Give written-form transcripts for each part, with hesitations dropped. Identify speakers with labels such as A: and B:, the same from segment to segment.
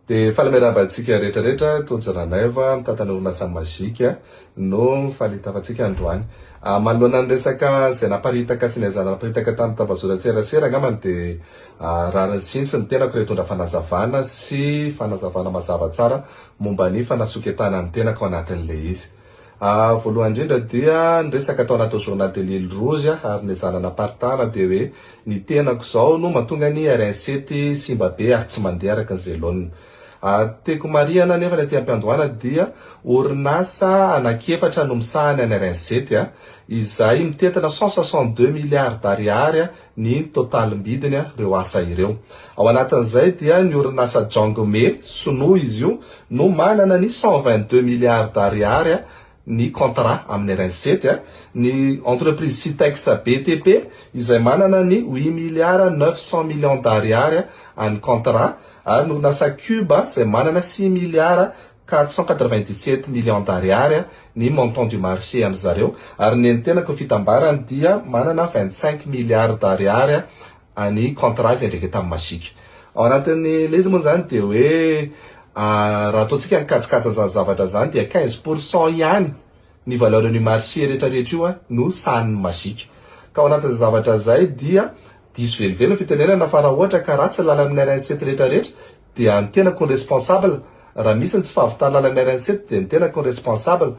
A: Dia faly miarahaba antsika rehetra rehetra, Tojo Ranaivo mitantana orinasa Magic no faly hitafa antsika androany. Manoloana ny resaka izay naparitaka sy niezahana naparitaka tamin'ny tambazotran-tserasera angambany dia rariny sy hitsiny ny tenako raha hitondra fanazavana sy fanazavana mazava tsara momba ny fanasoketana ny tenako ao anatin'ilay izy. Voalohany indrindra dia ny resaka tao anatin'ny journal de l'ile rouge ary nezahana naparitahana dia hoe ny tenako izao no mahatonga ny RN7 simba be ary tsy mandeha araka ny izay laoniny. Tiako marihana anefa ny aty am-piandohana dia orinasa anankiefatra no misahana ny RN7 izay mitentina 162 milliards d'ariary ny totalim-bidiny ireo asa ireo. Ao anatin'izay dia ny orinasa Jangme, sinoa izy io, no manana ny 122 milliards d'ariary ny contrat amin'ny RN7, ny entreprise Citex BTP izay manana ny huit milliards 900 millions d'ariary an'ny contrat ary ny orinasa Cuba izay manana six milliards 497 millions d'ariary ny montant du marché an-dry zareo ary ny tenako fitambarany dia manana 25 milliards d'ariary any contrat izay ndraika tamin'ny Magic. Ao anatin'ny ilay izy moa izany dia hoe raha ataontsika ny kajikajin'izany zavatra izany dia 15% ihany ny valeur ny marché rehetrarehetra io no sahanin'ny Magic. Ka ao anatin'izay zavatra izay dia diso velively ny fitenenana fa raha ohatra ka ratsy ny lalan'ny RN7 rehetrarehetra dia ny tenako no responsable, raha misy ny tsy fahavitana lalan'ny RN7 dia ny tenako no responsable,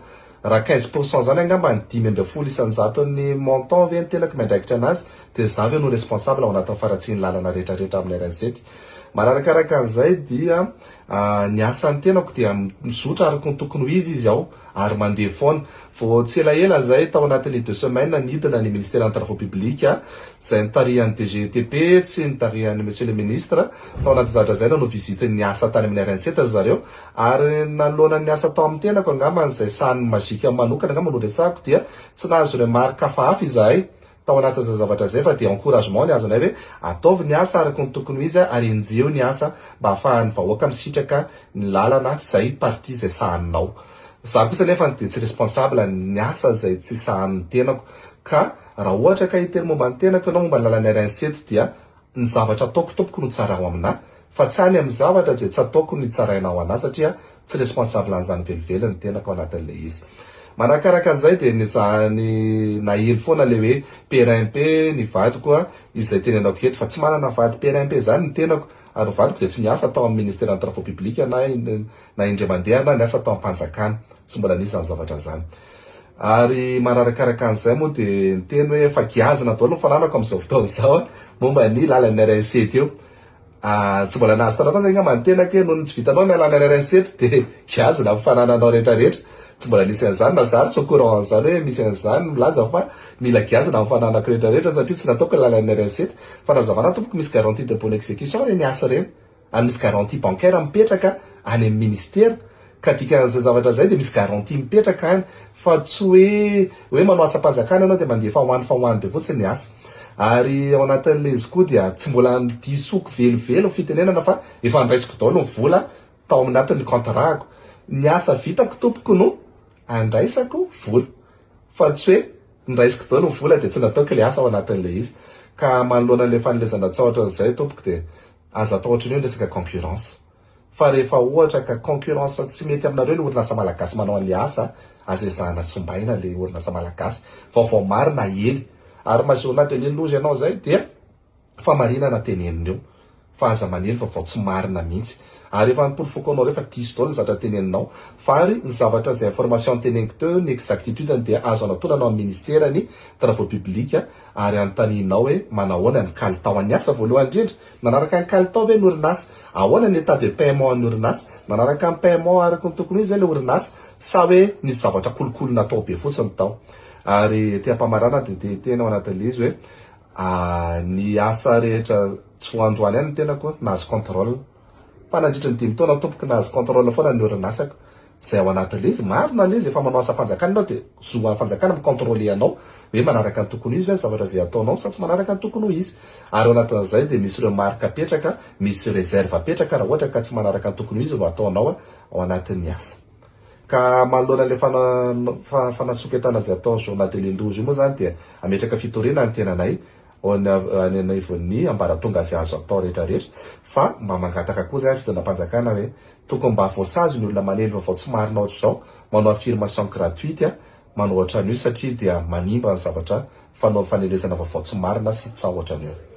A: raha 15% zany angamba ny 15%-n'ny montant ve ny tenako miandraikitra anazy dia za ve no responsable ao anatin'ny faharatsian'ny lalana rehetrarehetra amin'ny RN7. Manarakaraka an'izay dia ny asan'ny tenako dia mizotra araka ny tokony ho izy izy ao ary mandeha foana. Vao tsy elaela izay, tao anatin'ny deux semaines, nidina ny Ministeran'ny Travaux Publics, izay notarihan'ny DGTP sy notarihan'ny Monsieur le Ministre. Tao anatin'ny zavatra izay, nanao visite ny asa tany amin'ny RN7 ry zareo. Ary nanoloana ny asa tao amin'ny tenako angamba, izay sahan'ny Magic manokana angamba no resahako, dia tsy nahazo remarque hafahafa izahay tao anatin'izay zavatra izay fa dia encouragement ny azonay hoe ataovy ny asa araka ny tokony ho izy ary enjeho ny asa mba ahafahan'ny vahoaka misitraka ny lalana izay partie izay sahaninao. Za kosa nefa dia tsy responsable ny asa izay tsy sahanin'ny tenako ka raha ohatra ka hiteny momba ny tenako ianao momba ny lalan'ny RN7 dia ny zavatra ataoko tompoko no tsarao aminà fa tsy any amin'ny zavatra izay tsy ataoko no hitsarainao anà satria tsy responsable an'izany velively ny tenako ao anatin'ilay izy. Manakaraka an'izay dia nezahany nahely foana ilay hoe PRMP ny vadiko izay tenenako eto fa tsy manana vady PRMP izany ny tenako ary ny vadiko dia tsy niasa tao amin'ny ministeran'ny travaux publics na na indray mandeha ary na niasa tao am-panjakana. Tsy mbola nisy izany zavatra izany. Ary manarakaraka an'izay moa dia niteny hoe efa giazana daholo ny fananako amin'izao fotoana izao momba ny lalan'ny RN7 io. Tsy mbola nahazo taratasy angamba ny tenako hoe noho ny tsy vitanao ny lalan'ny RN7 dia giazana ny fanananao rehetrarehetra. Tsy mbola nisy an'izany na za ary tsy au courant an'izany hoe misy an'izany milaza fa mila giazana ny fananako rehetrarehetra satria tsy nataoko ny lalan'ny RN7. Fanazavana tompoko misy garantie de bonne exécution ireny asa ireny. Ary misy garantie bancaire mipetraka any amin'ny ministera ka dikan'izay zavatra izay dia misy garantie mipetraka any fa tsy hoe hoe manao asam-panjakana ianao dia mandefa ho any fa ho any be fotsiny ny asa. Ary ao anatin'ilay izy koa dia tsy mbola nodisoko velively ny fitenenana fa efa ndraisiko daholo ny vola tao anatin'ny contrat-ko. Ny asa vitako tompoko no andraisako vola fa tsy hoe ndraisiko daholo ny vola dia tsy nataoko ilay asa ao anatin'ilay izy. Ka manoloana an'ilay fanomezana tsaotra izay tompoko dia Aza atao ohatran'ny hoe ny resaka concurrence. Fa rehefa ohatra ka concurrence tsy mety aminareo ilay orinasa malagasy manao an'ilay asa, aza ezahana simbaina ilay orinasa malagasy. Vaovao marina ely. Ary mazoana atelier loza ianao izay dia famarinana tenenina eo. Fa aza manely vaovao tsy marina mihitsy. Ary efa noporofoiko anao ireo fa diso daholo ny zavatra teneninao. Fa ary ny zavatra izay information teneniko teo ny exactitude-ny dia azo anatonana ao amin'ny ministera ny travaux publics ary anontanianao hoe manahoana ny kalitao an'ny asa voalohany indrindra, nanaraka ny kalitao ve ny orinasa, ahoana ny état de paiement an'ny orinasa, nanaraka ny paiement araka ny tokony ho izy ve ilay orinasa sa hoe nisy zavatra kolikoly natao be fotsiny tao. Ary ety am-pamaranana dia te hiteny ao anatin'ilay izy hoe ny asa rehetra tsy ho androany ihany ny tenako nahazo contrôle. Fa nandritry ny dimy taona tompoko nahazo contrôle foana ny orinasako izay ao anatin'ilay izy. Marina ilay izy, efa manao asam-panjakana ianao dia zo an'ny fanjakana mi-contrôler anao hoe manaraka ny tokony ho izy ve ny zavatra izay ataonao sa tsy manaraka ny tokony ho izy. Ary ao anatin'izay dia misy remarque apetraka, misy réserve apetraka raha ohatra ka tsy manaraka ny tokony ho izy no ataonao ao anatin'ny asa. Ka manoloana ilay fanasoketana izay ataon'ny journal de l'île rouge io moa izany dia hametraka fitoriana ny tenanay. Any anivon'ny ambaratonga izay azo atao rehetra rehetra fa mba mangataka koa zay fitondram-panjakana hoe tokony mba voasazy ny olona manely vaovao tsy marina ohatr'izao, manao affirmation gratuite, manao ohatran'io satria dia manimba ny zavatra fanao fanelezana vaovao tsy marina sy tsaho ohatran'io.